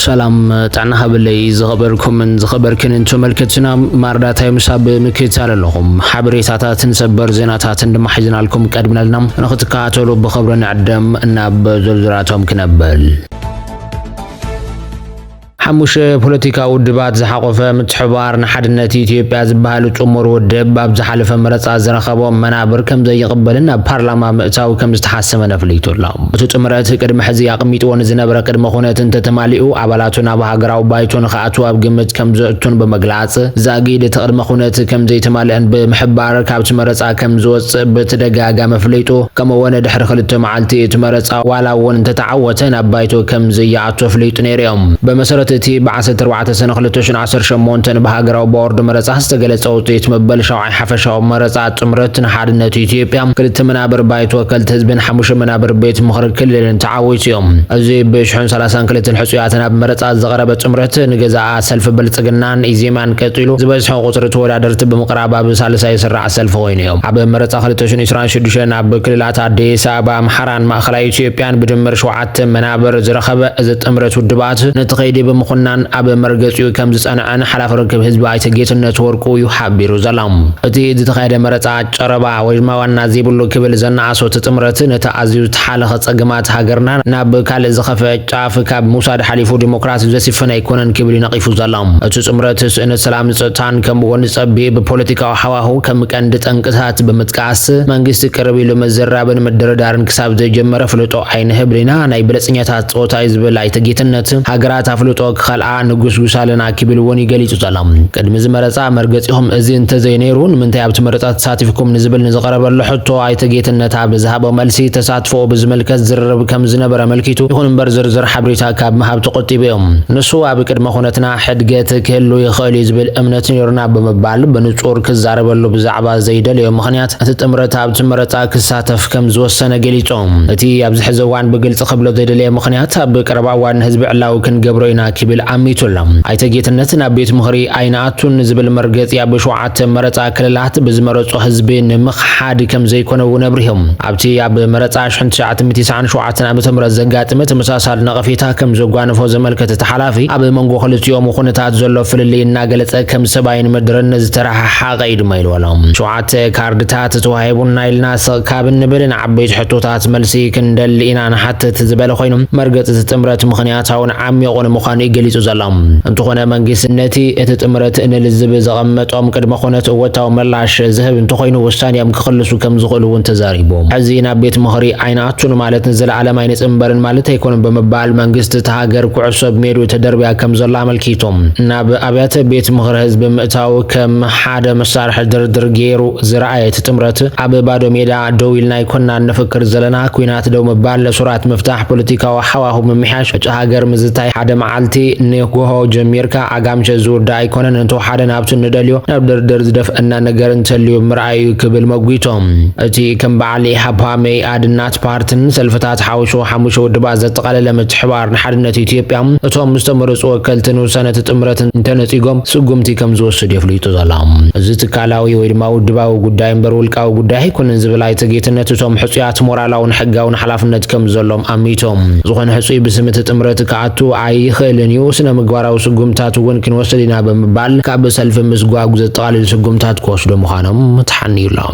ሰላም ጥዕና ሃበለይ ዝኸበርኩምን ዝኸበርክንን ተመልከትና፣ ማርዳታይ ምሳብ ምክትታል ኣለኹም። ሓበሬታታትን ሰበር ዜናታትን ድማ ሒዝናልኩም ቀድምናልና፣ ንኽትከታተሉ ብኽብሪ ንዕደም። ናብ ዝርዝራቶም ክነብል። ሓሙሽተ ፖለቲካዊ ውድባት ዝሓቆፈ ምትሕባር ንሓድነት ኢትዮጵያ ዝበሃል ጥሙር ውድብ፣ ኣብ ዝሓለፈ መረጻ ዝረኸቦ መናብር ከም ዘይቕበልን ኣብ ፓርላማ ምእታው ከም ዝተሓሰመን ኣፍሊጡ ኣሎ። እቲ ጥምረት ቅድሚ ሕዚ ኣቐሚጥዎ ንዝነበረ ቅድመ ኩነት እንተተማሊኡ፣ ኣባላቱ ናብ ሃገራዊ ባይቶ ንኽኣትዉ ኣብ ግምት ከም ዘእቱን ብምግላጽ፣ ዛጊድ እቲ ቅድመ ኩነት ከም ዘይተማልአን ብምሕባር፣ ካብቲ መረጻ ከም ዝወጽእ ብተደጋጋሚ ኣፍሊጡ። ከምኡ'ውን ድሕሪ ክልተ መዓልቲ እቲ መረጻ ዋላ እውን እንተተዓወተ፣ ናብ ባይቶ ከም ዘይኣቱ ኣፍሊጡ ነይሩ እዮም። ብመሰረት እቲ ብ ዓሰርተ ኣርባዕተ ሰነ ክልተ ሽሕን ዓሰርተ ሸሞንተን ብሃገራዊ ቦርድ መረጻ ዝተገለጸ ውጽኢት መበል ሻውዓይ ሓፈሻዊ መረጻ ጥምረት ንሓድነት ኢትዮጵያ፣ ክልተ መናብር ባይቶ ወከልቲ ህዝብን ሓሙሽተ መናብር ቤት ምኽሪ ክልልን ተዓዊቱ እዮም። እዚ ብሽሕን ሰላሳን ክልተን ሕጹያት ናብ መረጻ ዝቐረበ ጥምረት፣ ንገዛኣ ሰልፊ ብልጽግናን ኢዜማን ቀጺሉ ዝበዝሐ ቁጽሪ ተወዳደርቲ ብምቕራብ ኣብ ሳልሳይ ዝስራዕ ሰልፊ ኮይኑ እዮም። ኣብ መረጻ ክልተ ሽሕን ዕስራን ሽዱሽተን ኣብ ክልላት ኣዲስ ኣበባ፣ ኣምሓራን ማእኸላይ ኢትዮጵያን ብድምር ሸውዓተ መናብር ዝረኸበ እዚ ጥምረት ውድባት፣ ነቲ ከይዲ ብምኹናን ኣብ መርገጺኡ ከም ዝጸንዐን ሓላፊ ርክብ ህዝቢ ኣይተ ጌትነት ወርቁ እዩ ሓቢሩ ዘሎ። እቲ ዝተኻየደ መረጻ ጨረባ ወይ ድማ ዋና ዘይብሉ ክብል ዘነኣሶ እቲ ጥምረት፣ ነቲ ኣዝዩ ዝተሓለኸ ጸገማት ሃገርና ናብ ካልእ ዝኸፍአ ጫፍ ካብ ምውሳድ ሓሊፉ ዲሞክራሲ ዘስፍን ኣይኮነን ክብል እዩ ነቒፉ ዘሎ። እቲ ጥምረት ስእነት ሰላምን ጸጥታን ከምኡ'ውን ጸቢብ ፖለቲካዊ ሃዋህው ከም ቀንዲ ጠንቅታት ብምጥቃስ፣ መንግስቲ ቅርብ ኢሉ ምዝራብን ምድርዳርን ክሳብ ዘይጀመረ ፍልጦ ኣይንህብን ኢና፣ ናይ ብለጽኛታት ጸወታ እዩ ዝብል ኣይተ ጌትነት፣ ሃገራት ኣፍልጦ ክኸልኣ ንጉስጉስ ኣለና ክብል እውን እዩ ገሊጹ ዘሎ። ቅድሚ እዚ መረጻ መርገጺኹም እዚ እንተዘይነይሩ ንምንታይ ኣብቲ መረጻ ተሳቲፍኩም ንዝብል ንዝቐረበሉ ሕቶ ኣይተ ጌትነት ኣብ ዝሃቦ መልሲ፣ ተሳትፎኡ ብዝምልከት ዝርርብ ከም ዝነበረ ኣመልኪቱ፣ ይኹን እምበር ዝርዝር ሓበሬታ ካብ ምሃብ ተቖጢቡ እዮም። ንሱ ኣብ ቅድመ ኩነትና ሕድገት ክህሉ ይኽእል እዩ ዝብል እምነት ነይሩና ብምባል ብንጹር ክዛረበሉ ብዛዕባ ዘይደለዮ ምኽንያት እቲ ጥምረት ኣብቲ መረጻ ክሳተፍ ከም ዝወሰነ ገሊጹ። እቲ ኣብዚ ሕዚ እዋን ብግልጺ ክብሎ ዘይደለየ ምኽንያት ኣብ ቀረባ እዋን ንህዝቢ ዕላዊ ክንገብሮ ኢና ክብል ኣሚቱ ኣሎ። ኣይተ ጌትነት ናብ ቤት ምኽሪ ኣይንኣቱን ንዝብል መርገጺ ኣብ ሸውዓተ መረጻ ክልላት ብዝመረጾ ህዝቢ ንምኽሓድ ከም ዘይኮነ እውን ኣብሪሆም። ኣብቲ ኣብ መረጻ ሽሕን ትሽዓተ ሚእትን ተስዓን ሸውዓተን ዓመተ ምህረት ዘጋጠመ ተመሳሳሊ ነቐፌታ ከም ዘጓነፎ ዘመልከተ እቲ ሓላፊ፣ ኣብ መንጎ ክልቲኦም ኩነታት ዘሎ ፍልልይ እናገለጸ ከም ሰብኣይን ምድርን ዝተረሓሓቐ እዩ ድማ ኢሉ ኣሎ። ሸውዓተ ካርድታት ተዋሂቡና ኢልና ስቕ ካብ እንብል ንዓበይቲ ሕቶታት መልሲ ክንደሊ ኢና ንሓትት ዝበለ ኮይኑ፣ መርገጺ እቲ ጥምረት ምኽንያታውን ዓሚቑን ምዃኑ እዩ ገሊጹ ዘሎ። እንተኾነ መንግስቲ ነቲ እቲ ጥምረት ንልዝብ ዘቐመጦም ቅድመ ኩነት እወታዊ ምላሽ ዝህብ እንተኾይኑ ውሳኔኦም ክኽልሱ ከም ዝኽእሉ እውን ተዛሪቡ። ሕዚ ናብ ቤት ምኽሪ ኣይንኣቱን ማለት ንዘለኣለም ኣይንጽንበርን ማለት ኣይኮነን ብምባል መንግስቲ እቲ ሃገር ኩዕሶ ኣብ ሜድኡ ተደርብያ ከም ዘላ ኣመልኪቱ። ናብ ኣብያተ ቤት ምኽሪ ህዝቢ ምእታው ከም ሓደ መሳርሒ ድርድር ገይሩ ዝረኣየ እቲ ጥምረት ኣብ ባዶ ሜዳ ደው ኢልና ኣይኮናን ንፍክር ዘለና፣ ኲናት ደው ምባል፣ እሱራት ምፍታሕ፣ ፖለቲካዊ ሃዋሁ ምምሕያሽ፣ ዕጫ ሃገር ምዝታይ፣ ሓደ መዓልቲ ንጎሆ ጀሚርካ ኣጋምሸ ዝውዳእ ኣይኮነን፣ እንተወሓደ ናብቲ ንደልዮ ናብ ድርድር ዝደፍአና ነገር እንተልዩ ምርኣይ እዩ ክብል መጒቶም። እቲ ከም በዓል ኢሃፓ፣ መኢኣድ፣ እናት ፓርትን ሰልፍታት ሓዊሱ ሓሙሽተ ውድባት ዘጠቓለለ ምትሕባር ንሓድነት ኢትዮጵያ፣ እቶም ዝተመረጹ ወከልቲ ንውሳነ እቲ ጥምረት እንተነጺጎም ስጉምቲ ከም ዝወስድ የፍሊጡ ዘሎ። እዚ ትካላዊ ወይ ድማ ውድባዊ ጉዳይ እምበር ውልቃዊ ጉዳይ ኣይኮነን ዝብል ኣይተ ጌትነት፣ እቶም ሕጹያት ሞራላውን ሕጋውን ሓላፍነት ከም ዘሎም ኣሚቶም። ዝኾነ ሕጹይ ብስም እቲ ጥምረት ክኣቱ ኣይኽእልን እዩ፣ ስነ ምግባራዊ ስጉምታት እውን ክንወስድ ኢና ብምባል ካብ ሰልፊ ምስጓጉ ዘጠቓልል ስጉምታት ክወስዱ ምዃኖም ተሓንዩ ኣሎ።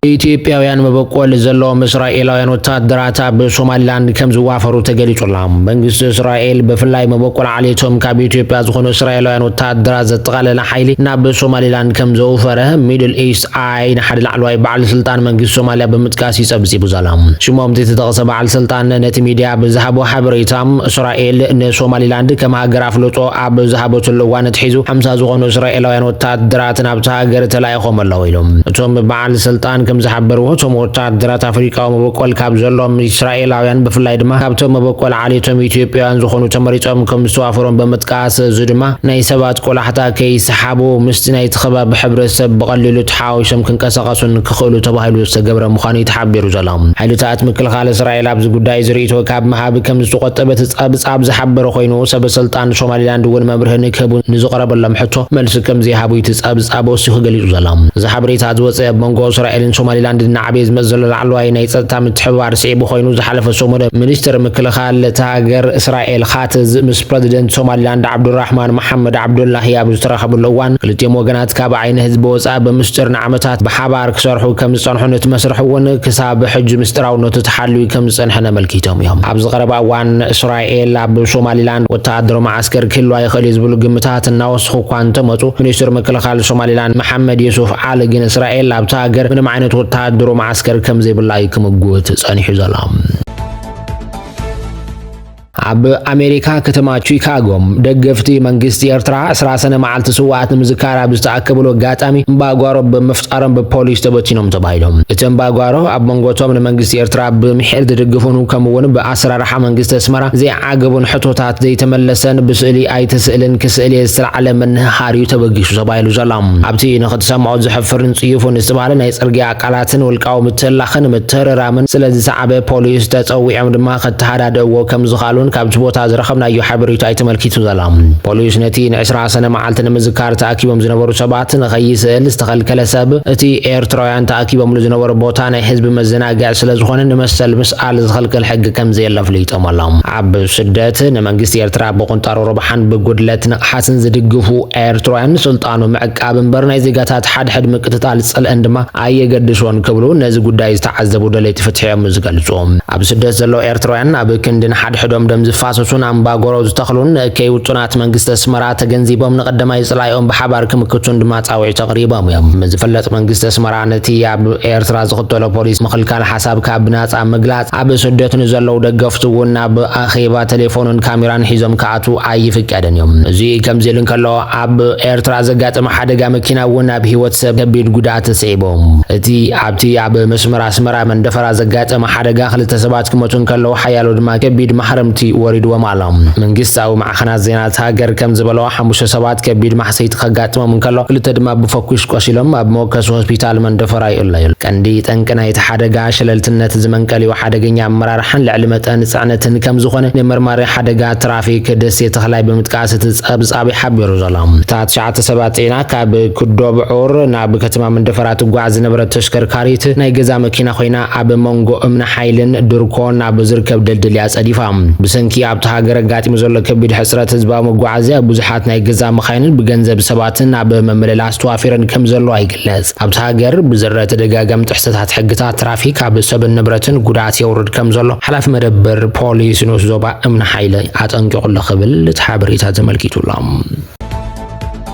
ኢትዮጵያውያን መበቆል ዘለዎም እስራኤላውያን ወታደራት ኣብ ሶማሊላንድ ከም ዝዋፈሩ ተገሊጹ ኣሎ። መንግስቲ እስራኤል ብፍላይ መበቆል ዓሌቶም ካብ ኢትዮጵያ ዝኾኑ እስራኤላውያን ወታደራት ዘጠቓለለ ሓይሊ ናብ ሶማሊላንድ ከም ዘውፈረ ሚድል ኢስት ኣይ ንሓደ ላዕለዋይ በዓል ስልጣን መንግስቲ ሶማሊያ ብምጥቃስ እዩ ጸብጺቡ ዘሎ። ሽሞም ዘይተጠቕሰ በዓል ስልጣን ነቲ ሚድያ ብዝሃቦ ሓበሬታ፣ እስራኤል ንሶማሊላንድ ከም ሃገር ኣፍልጦ ኣብ ዝሃበትሉ እዋን ኣትሒዙ ሓምሳ ዝኾኑ እስራኤላውያን ወታደራት ናብታ ሃገር ተላኢኾም ኣለዉ ኢሎም። እቶም በዓል ስልጣን ከም ዝሓበርዎ፣ እቶም ወታደራት ኣፍሪቃዊ መበቆል ካብ ዘለዎም እስራኤላውያን፣ ብፍላይ ድማ ካብቶም መበቆል ዓሌቶም ኢትዮጵያውያን ዝኾኑ ተመሪጾም ከም ዝተዋፈሮም ብምጥቃስ፣ እዚ ድማ ናይ ሰባት ቆላሕታ ከይሰሓቡ ምስቲ ናይቲ ከባቢ ሕብረተሰብ ብቐሊሉ ተሓዋዊሶም ክንቀሳቐሱን ክኽእሉ ተባሂሉ ዝተገብረ ምዃኑ እዩ ተሓቢሩ ዘሎ። ሓይልታት ምክልኻል እስራኤል ኣብዚ ጉዳይ ዝርእይቶ ካብ ምሃብ ከም ዝተቖጠበ እቲ ጸብጻብ ዝሓበረ ኮይኑ፣ ሰበ ስልጣን ሶማሊላንድ እውን መብርሂ ንክህቡ ንዝቐረበሎም ሕቶ መልሲ ከም ዘይሃቡ እቲ ጸብጻብ ወሲኹ ገሊጹ ዘሎ። እዚ ሓበሬታ ዝወጸ ኣብ መንጎ እስራኤልን ሶማሊላንድ እናዓበየ ዝመጽእ ዘሎ ላዕለዋይ ናይ ጸጥታ ምትሕብባር ስዒቡ ኮይኑ፣ ዝሓለፈ ሰሙን ሚኒስትር ምክልኻል እታ ሃገር እስራኤል ካትዝ ምስ ፕረዚደንት ሶማሊላንድ ዓብዱራሕማን መሓመድ ዓብዱላሂ ኣብ ዝተራኸብሉ እዋን፣ ክልቲኦም ወገናት ካብ ዓይኒ ህዝቢ ወጻኢ ብምስጢር ንዓመታት ብሓባር ክሰርሑ ከም ዝጸንሑን እቲ መስርሕ እውን ክሳብ ሕጂ ምስጢራውነቱ ተሓልዩ ከም ዝጸንሐን ኣመልኪቶም እዮም። ኣብዚ ቀረባ እዋን እስራኤል ኣብ ሶማሊላንድ ወተሃደራዊ መዓስከር ክህልዋ ይኽእል እዩ ዝብሉ ግምታት እናወስኹ እኳ እንተመጹ፣ ሚኒስትር ምክልኻል ሶማሊላንድ መሓመድ ዩሱፍ ዓሊ ግን እስራኤል ኣብታ ሃገር ምንም ዓይነት ወተሃደራዊ መዓስከር ከም ዘይብላ እዩ ክምጉት ጸኒሑ ዘሎ። ኣብ ኣሜሪካ ከተማ ቺካጎ ደገፍቲ መንግስቲ ኤርትራ ዕስራ ሰነ መዓልቲ ስውኣት ንምዝካር ኣብ ዝተኣከብሉ ኣጋጣሚ እምባጓሮ ብምፍጣሮም ብፖሊስ ተበቲኖም ተባሂሎም። እቲ እምባጓሮ ኣብ መንጎ እቶም ንመንግስቲ ኤርትራ ብምሒር ዝድግፉን ከምኡ እውን ብኣሰራርሓ መንግስቲ ኣስመራ ዘይዓገቡን ሕቶታት ዘይተመለሰን ብስእሊ ኣይትስእልን ክስእል እየ ዝተላዕለ ምንህሃር እዩ ተበጊሱ ተባሂሉ ዘሎ። ኣብቲ ንኽትሰምዖ ዘሕፍርን ጽዩፍን ዝተባህለ ናይ ጽርግያ ቃላትን ውልቃዊ ምትህላኽን ምትህርራምን ስለ ዝሰዓበ ፖሊስ ተጸዊዖም ድማ ከተሃዳድእዎ ከም ዝኽኣሉን ካብቲ ቦታ ዝረኸብናዮ ሓበሬታ እዩ ተመልኪቱ ዘሎ። ፖሊስ ነቲ ንዕስራ ሰነ መዓልቲ ንምዝካር ተኣኪቦም ዝነበሩ ሰባት ንኸይስእል ዝተኸልከለ ሰብ እቲ ኤርትራውያን ተኣኪቦምሉ ዝነበሩ ቦታ ናይ ህዝቢ መዘናግዒ ስለ ዝኾነ ንመሰል ምስኣል ዝኸልክል ሕጊ ከም ዘየለ ኣፍሊጦም ኣለዉ። ኣብ ስደት ንመንግስቲ ኤርትራ ብቁንጣሮ ረብሓን ብጉድለት ንቕሓትን ዝድግፉ ኤርትራውያን ስልጣኑ ምዕቃብ እምበር ናይ ዜጋታት ሓድሕድ ምቅትታል ጽልእን ድማ ኣየገድሶን ክብሉ ነዚ ጉዳይ ዝተዓዘቡ ደለይቲ ፍትሒ እዮም ዝገልጹ። ኣብ ስደት ዘለዉ ኤርትራውያን ኣብ ክንዲ ንሓድሕዶም ደም ዝፋሰሱን ኣምባጓሮ ዝተኽሉን ንእከይ ውጡናት መንግስቲ ኣስመራ ተገንዚቦም ንቐዳማይ ጽላኢኦም ብሓባር ክምክቱን ድማ ጻውዒት ኣቕሪቦም እዮም። ዝፍለጥ መንግስቲ ኣስመራ ነቲ ኣብ ኤርትራ ዝኽተሎ ፖሊሲ ምኽልካል ሓሳብካ ብናጻ ምግላጽ ኣብ ስደት ንዘለዉ ደገፍቱ እውን ናብ ኣኼባ ቴሌፎንን ካሜራን ሒዞም ክኣትዉ ኣይፍቀድን እዮም። እዚ ከምዚ ኢሉ እንከሎ ኣብ ኤርትራ ዘጋጠመ ሓደጋ መኪና እውን ኣብ ህይወት ሰብ ከቢድ ጉድኣት ተስዒቡ። እቲ ኣብቲ ኣብ መስመር ኣስመራ መንደፈራ ዘጋጠመ ሓደጋ ክልተ ሰባት ክሞቱ እንከለዉ ሓያሎ ድማ ከቢድ ማህረምቲ ወሪድዎም ኣሎ። መንግስታዊ ማዕኸናት ዜና እታ ሃገር ከም ዝበለዋ ሓሙሽተ ሰባት ከቢድ ማህሰይቲ ከጋጥሞም እንከሎ ክልተ ድማ ብፈኩስ ቆሲሎም ኣብ መወከሲ ሆስፒታል መንደፈራ ይእለዩ። ቀንዲ ጠንቂ ናይቲ ሓደጋ ሸለልትነት ዝመንቀሊኡ ሓደገኛ ኣመራርሓን ልዕሊ መጠን ጽዕነትን ከም ዝኾነ ንመርማሪ ሓደጋ ትራፊክ ደሴ ተኽላይ ብምጥቃስ እቲ ጸብጻብ ይሓቢሩ ዘሎ። እታ ትሽዓተ ሰባት ጺዒና ካብ ኩዶ ብዑር ናብ ከተማ መንደፈራ ትጓዓዝ ዝነበረት ተሽከርካሪት ናይ ገዛ መኪና ኮይና ኣብ መንጎ እምኒ ሓይልን ድርኮን ኣብ ዝርከብ ድልድል እያ ጸዲፋ። ብሰንኪ ኣብታ ሃገር ኣጋጢሙ ዘሎ ከቢድ ሕጽረት ህዝባዊ መጓዓዝያ ብዙሓት ናይ ገዛ መኻይንን ብገንዘብ ሰባትን ኣብ መመለላስ ተዋፊረን ከም ዘለዋ ይግለጽ። ኣብታ ሃገር ብዝረአ ተደጋጋሚ ጥሕሰታት ሕግታት ትራፊክ ኣብ ሰብን ንብረትን ጉድኣት የውርድ ከም ዘሎ ሓላፊ መደበር ፖሊስ ንኡስ ዞባ እምኒ ሓይለ ኣጠንቂቑ ኣሎ ክብል እቲ ሓበሬታ ተመልኪቱ ኣሎ።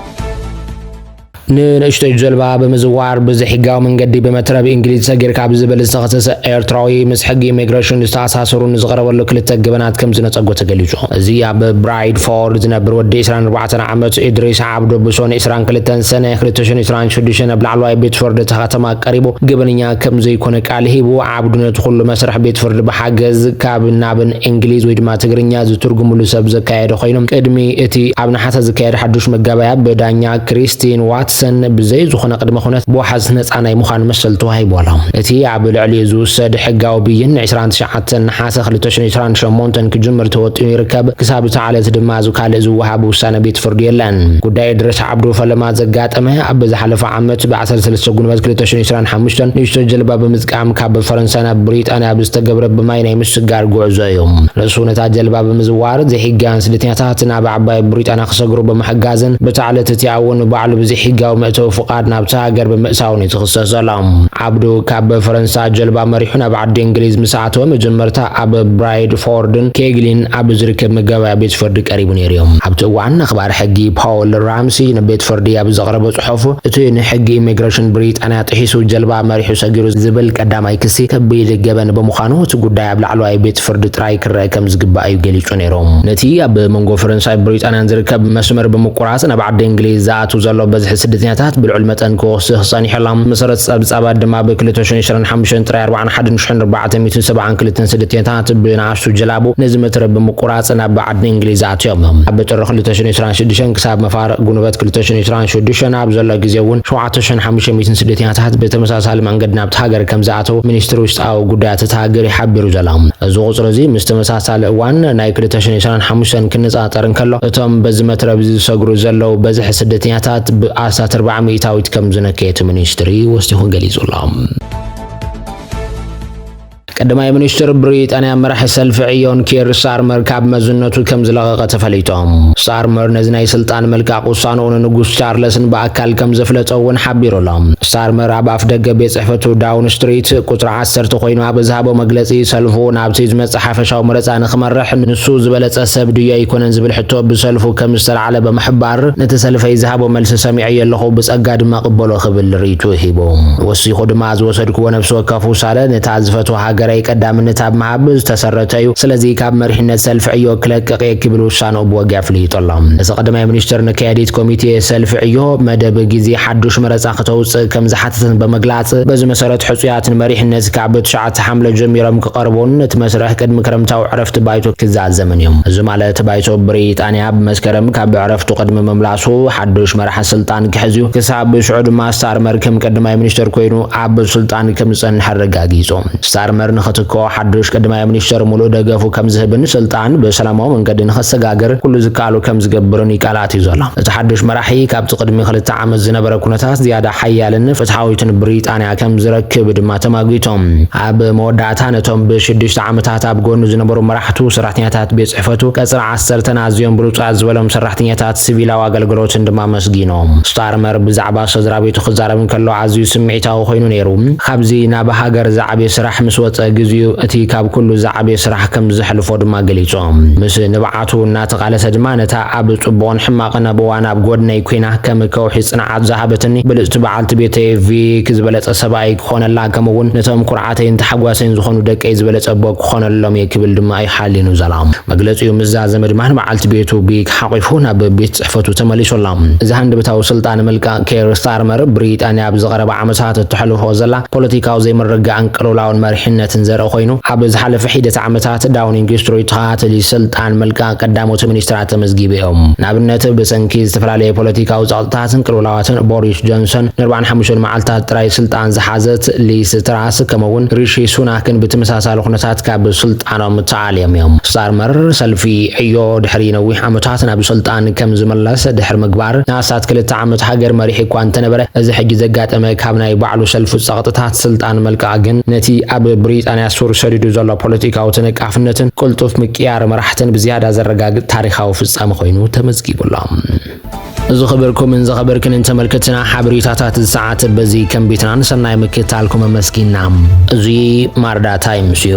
ንንእሽተይ ጀልባ ብምዝዋር ብዘይሕጋዊ መንገዲ ብመትረብ እንግሊዝ ሰጊርካ ብዝብል ዝተኸሰሰ ኤርትራዊ ምስ ሕጊ ኢሚግሬሽን ዝተኣሳሰሩ ንዝቐረበሉ ክልተ ገበናት ከም ዝነጸጎ ተገሊጹ። እዚ ኣብ ብራይድፎርድ ዝነብር ወዲ ዕስራን ኣርባዕተን ዓመት ኢድሪስ ዓብዱ ብሶን ዕስራን ክልተን ሰነ ክልተ ሽሕን ዕስራን ሽዱሽተን ኣብ ላዕለዋይ ቤት ፍርዲ እታ ከተማ ቀሪቡ ገበነኛ ከም ዘይኮነ ቃል ሂቡ። ዓብዱ ነቲ ኩሉ መስርሕ ቤት ፍርዲ ብሓገዝ ካብ ናብን እንግሊዝ ወይ ድማ ትግርኛ ዝትርጉምሉ ሰብ ዘካየደ ኮይኑ ቅድሚ እቲ ኣብ ነሓሰ ዝካየድ ሓዱሽ መጋባያ ብዳኛ ክሪስቲን ዋትሰን ብዘይ ዝኾነ ቅድመ ኩነት ብዋሕስ ነጻ ናይ ምዃን መሰል ተዋሂቡ ኣሎ። እቲ ኣብ ልዕሊኡ ዝውሰድ ሕጋዊ ብይን ዕስራን ትሽዓተን ነሓሰ ክልተ ሽሕን ዕስራን ሸሞንተን ክጅምር ተወጢኑ ይርከብ። ክሳብ እታ ዕለት ድማ እዚ ካልእ ዝወሃብ ውሳነ ቤት ፍርዲ የለን። ጉዳይ እድሪስ ዓብዱ ፈለማ ዘጋጠመ ኣብ ዝሓለፈ ዓመት ብ ዓሰርተ ሰለስተ ጉንበት ክልተ ሽሕን ዕስራን ሓሙሽተን ንእሽቶ ጀልባ ብምጥቃም ካብ ፈረንሳ ናብ ብሪጣንያ ብዝተገብረ ብማይ ናይ ምስጋር ጉዕዞ እዩ። ንሱ ነታ ጀልባ ብምዝዋር ዘይሕጋውያን ስደተኛታት ናብ ዓባይ ብሪጣንያ ክሰግሩ ብምሕጋዝን በታ ዕለት እቲኣ እውን ባዕሉ ብዘይሕጋዊ መእተዊ ፍቓድ ናብታ ሃገር ብምእታውን እዩ ዝኽሰስ ዘሎ። ዓብዱ ካብ ፈረንሳ ጀልባ መሪሑ ናብ ዓዲ እንግሊዝ ምስ ኣተወ መጀመርታ ኣብ ብራይድፎርድን ኬግሊን ኣብ ዝርከብ መጋባያ ቤት ፍርዲ ቀሪቡ ነይሩ እዩ። ኣብቲ እዋን ኣኽባር ሕጊ ፓውል ራምሲ ንቤት ፍርዲ ኣብ ዘቕረቦ ጽሑፍ እቲ ንሕጊ ኢሚግሬሽን ብሪጣንያ ጥሒሱ ጀልባ መሪሑ ሰጊሩ ዝብል ቀዳማይ ክሲ ከቢድ ገበን ብምዃኑ እቲ ጉዳይ ኣብ ላዕለዋይ ቤት ፍርዲ ጥራይ ክረአ ከም ዝግባእ እዩ ገሊጹ ነይሩ። ነቲ ኣብ መንጎ ፈረንሳይ ብሪጣንያን ዝርከብ መስመር ብምቁራጽ ናብ ዓዲ እንግሊዝ ዝኣቱ ዘሎ በዝሒ ስደተኛታት ብልዑል መጠን ክወስኽ ጸኒሑ ኣሎ። መሰረት ጸብጻባት ድማ ብ ክልተ ሽሕን ዕስራን ሓሙሽተን ጥራይ ኣርባዓን ሓደን ሽሕን ኣርባዕተ ሚእትን ሰብዓን ክልተን ስደተኛታት ብንኣሽቱ ጀላቡ ነዚ መትረብ ብምቁራጽ ናብ ዓዲ እንግሊዝ ኣትዮም። ኣብ ጥሪ ክልተ ሽሕን ዕስራን ሽዱሽተን ክሳብ መፋርቕ ጉንበት ክልተ ሽሕን ዕስራን ሽዱሽተን ኣብ ዘሎ ግዜ እውን ሸውዓተ ሽሕን ሓሙሽተ ሚእትን ስደተኛታት ብተመሳሳሊ መንገዲ ናብቲ ሃገር ከም ዝኣተው ሚኒስትሪ ውሽጣዊ ጉዳያት እታ ሃገር ይሓቢሩ ዘሎ። እዚ ቁጽሪ እዚ ምስ ተመሳሳሊ እዋን ናይ ክልተ ሽሕን ዕስራን ሓሙሽተን ክነጻጸር እንከሎ እቶም በዚ መትረብ እዚ ዝሰግሩ ዘለዉ በዝሒ ስደተኛታት ብኣሳ ኣርባዓ ሚእታዊት ከም ዝነከየ እቲ ሚኒስትሪ ወሲኹ ገሊጹ ኣሎ። ቀዳማይ ሚኒስትር ብሪጣንያ መራሒ ሰልፊ ዕዮን ኪር ስታርመር ካብ መዝነቱ ከም ዝለቐቐ ተፈሊጦም። ስታርመር ነዚ ናይ ስልጣን ምልቃቕ ውሳንኡ ንንጉስ ቻርለስን ብኣካል ከም ዘፍለጦ እውን ሓቢሩ ኣሎ። ስታርመር ኣብ ኣፍ ደገ ቤት ጽሕፈቱ ዳውን ስትሪት ቁጽሪ ዓሰርተ ኮይኑ ኣብ ዝሃቦ መግለጺ፣ ሰልፉ ናብቲ ዝመጽእ ሓፈሻዊ መረጻ ንኽመርሕ ንሱ ዝበለጸ ሰብ ድዩ ኣይኮነን ዝብል ሕቶ ብሰልፉ ከም ዝተላዕለ ብምሕባር፣ ነቲ ሰልፈይ ዝሃቦ መልሲ ሰሚዐዮ ኣለኹ፣ ብጸጋ ድማ ቅበሎ ክብል ርእይቱ ሂቡ። ወሲኹ ድማ፣ ዝወሰድክዎ ነፍሲ ወከፍ ውሳነ ነታ ዝፈትዋ ሃገረይ ቀዳምነት ኣብ ምሃብ ዝተሰረተ እዩ። ስለዚ ካብ መሪሕነት ሰልፊ ዕዮ ክለቅቕ እየ ክብል ውሳንኡ ብወግዒ ኣፍሊጡ ኣሎ። እቲ ቀዳማይ ሚኒስትር ንከያዲት ኮሚቴ ሰልፊ ዕዮ መደብ ግዜ ሓዱሽ መረጻ ከተውጽእ ከም ዝሓተተን ብምግላጽ፣ በዚ መሰረት ሕጹያት ንመሪሕነት ካብ ትሽዓተ ሓምለ ጀሚሮም ክቐርቡን እቲ መስርሕ ቅድሚ ክረምታዊ ዕረፍቲ ባይቶ ክዛዘምን እዮም። እዚ ማለት ባይቶ ብሪጣንያ ብመስከረም ካብ ዕረፍቱ ቅድሚ ምምላሱ ሓዱሽ መራሒ ስልጣን ክሕዝ እዩ። ክሳብ ሽዑ ድማ ስታርመር ከም ቀዳማይ ሚኒስትር ኮይኑ ኣብ ስልጣን ከም ዝጸንሕ ኣረጋጊጹ። ስታርመር ንኽትክኦ ሓዱሽ ቀዳማይ ሚኒስትር ሙሉእ ደገፉ ከም ዝህብን ስልጣን ብሰላማዊ መንገዲ ንኸሰጋግር ኩሉ ዝከኣሉ ከም ዝገብርን እዩ ቃል ኣትዩ ዘሎ። እቲ ሓዱሽ መራሒ ካብቲ ቅድሚ ክልተ ዓመት ዝነበረ ኩነታት ዝያዳ ሓያልን ፍትሓዊትን ብሪጣንያ ከም ዝረክብ ድማ ተማጒቶም። ኣብ መወዳእታ ነቶም ብሽዱሽተ ዓመታት ኣብ ጎኑ ዝነበሩ መራሕቱ፣ ሰራሕተኛታት ቤት ጽሕፈቱ፣ ቀጽሪ ዓሰርተን ኣዝዮም ብሉጻት ዝበሎም ሰራሕተኛታት ሲቪላዊ ኣገልግሎትን ድማ ኣመስጊኖም። ስታርመር ብዛዕባ ስድራ ቤቱ ክዛረብ እንከሎ ኣዝዩ ስምዒታዊ ኮይኑ ነይሩ። ካብዚ ናብ ሃገር ዝዓበየ ስራሕ ምስ ወጸ ግዜኡ እቲ ካብ ኩሉ ዝዓበየ ስራሕ ከም ዘሕልፎ ድማ ገሊጹ። ምስ ንብዓቱ እናተቓለሰ ድማ፣ ነታ ኣብ ጽቡቕን ሕማቕን ኣብ እዋን ኣብ ጎድነይ ኮይና ከም ከውሒ ጽንዓት ዝሃበትኒ ብልጽቲ በዓልቲ ቤተይ ቪክ ዝበለጸ ሰብኣይ ክኾነላ፣ ከምኡ እውን ነቶም ኩርዓተይን ተሓጓሰይን ዝኾኑ ደቀይ ዝበለጸ ኣቦ ክኾነሎም እየ ክብል ድማ እዩ ሓሊኑ ዘላ። መግለጺኡ ምስ ዛዘመ ድማ ንበዓልቲ ቤቱ ቪክ ሓቒፉ ናብ ቤት ጽሕፈቱ ተመሊሱ ኣሎ። እዚ ሃንደበታዊ ስልጣን ምልቃቕ ኬር ስታርመር ብሪጣንያ ኣብዚ ቀረባ ዓመታት እተሕልፎ ዘላ ፖለቲካዊ ዘይምርግጋእን ቅልውላውን መሪሕነትን ዘርኢ ኮይኑ፣ ኣብ ዝሓለፈ ሒደት ዓመታት ዳውኒንግ ስትሪት ተኸታተሊ ስልጣን ምልቃቕ ቀዳሞት ሚኒስትራት ተመዝጊቡ እዮም። ንኣብነት፣ ብሰንኪ ዝተፈላለየ ፖለቲካዊ ጸቕጥታትን ቅልውላዋትን ቦሪስ ጆንሰን ንኣርባዓን ሓሙሽተን መዓልታት ጥራይ ስልጣን ዝሓዘት ሊስ ትራስ፣ ከምኡ እውን ሪሺ ሱናክን ብተመሳሳሊ ኩነታት ካብ ስልጣኖም ተኣልዮም እዮም። ስታርመር ሰልፊ ዕዮ ድሕሪ ነዊሕ ዓመታት ናብ ስልጣን ከም ዝመለስ ድሕሪ ምግባር፣ ንኣስታት ክልተ ዓመት ሃገር መሪሑ እኳ እንተነበረ፣ እዚ ሕጂ ዘጋጠመ ካብ ናይ ባዕሉ ሰልፊ ጸቕጥታት ስልጣን ምልቃቕ ግን ነቲ ኣብ ብሪጣንያ ሱር ሰዲዱ ዘሎ ፖለቲካዊ ተነቃፍነትን ቅልጡፍ ምቅያር መራሕትን ብዝያዳ ዘረጋግጽ ታሪኻዊ ፍጻመ ኮይኑ ተመዝጊቡ ኣሎ። ዝኸበርኩምን ዝኸበርክንን ተመልከትና፣ ሓበሬታታት ሰዓት በዚ ከንቢትና፣ ንሰናይ ምክትታልኩም ኣመስጊና። እዚ ማርዳ ታይምስ እዩ።